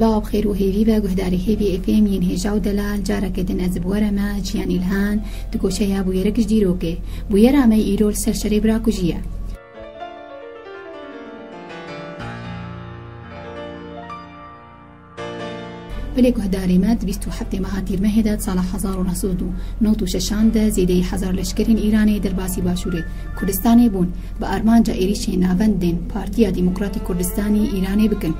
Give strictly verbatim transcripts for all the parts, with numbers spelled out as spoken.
Silav, xêr û hêvî ve guhdarê Hêvî F M yên hêja û delal, careke din ez bi we re me Cihan Îlhan di goşeya bûyerek ji dîrokê. Bûyera me îro li ser şerê birakujî ye. Belê guhdarê me, di bîst û heftê meha Tîrmehê de di sala hezar û neh sed û nod û şeşan de zêdeyî hezar leşkerên Îranê derbasî Başûrê Kurdistanê bûn, bi armanca êrîşên navendên Partiya Demokratîk Kurdistanî Îranê bikin.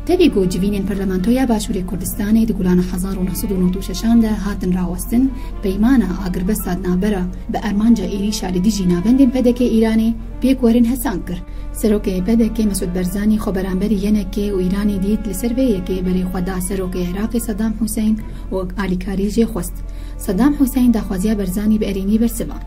Tevî ku civînên Parlamentoya Başûrê Kurdistanê di Gulana hezar û neh sed û nod û şeşan de hatin rawestin, peymana agirbesta di navbera bi armanca êrîşa li dijî navendên P D K Îranê pêk werin hesan kir. Serokê P D K Mesûd Barzanî xwe beramberî Y N K û Îranê dît, li ser vê yekê berê xwe da serokê Iraqê Saddam Hussein û alîkarî jê xwest. Saddam Hussein daxwaziya Barzanî bi erênî bersivand.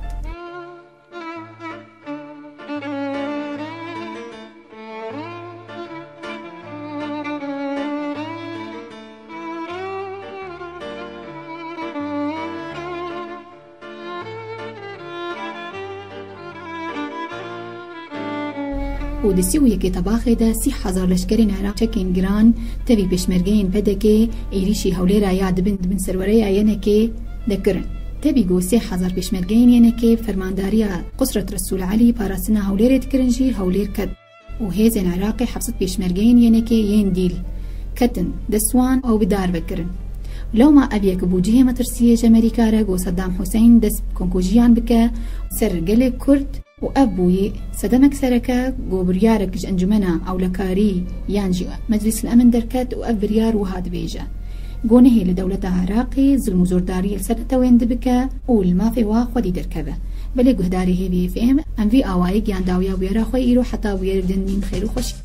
û di sî û yekê Tebaxê de sî hezar leşkerên Iraq çekên giran tevî pêşmergeyên P D K êrîşî hewlêra ya dibin dibin serwereya Y N K de kirin. Tevî ku sê hezar pêşmergeyên Y N K bi fermandariya Qusret Resul Elî parastina hewlêrê dikirin jî hewlêr ket û hêzên Iraqê heft sed pêşmergeyên Y N K yên dîl ketin dest wan û bi dar ve kirin. Lewma ev yek bû cihê metirsiyê ji Amerîka re ku Saddam Hussein dest bi komkujiyan bike ser gelê Kurd û ev bûyî sedemek sereke ku biryarek ji Encûmena Ewlekarî yan jî Meclîs el Emin derket û ev biryar wiha dibêje: Gonehê li dewleta Iraqê zilm û zordariyê li ser netewên dibike û li mafê wa xwedî derkeve. Belê guhdarê Hêvî F M, em vî awayî giyan dawiya bûyera xwe îro heta bûyerek din mîn xêr û xweşî.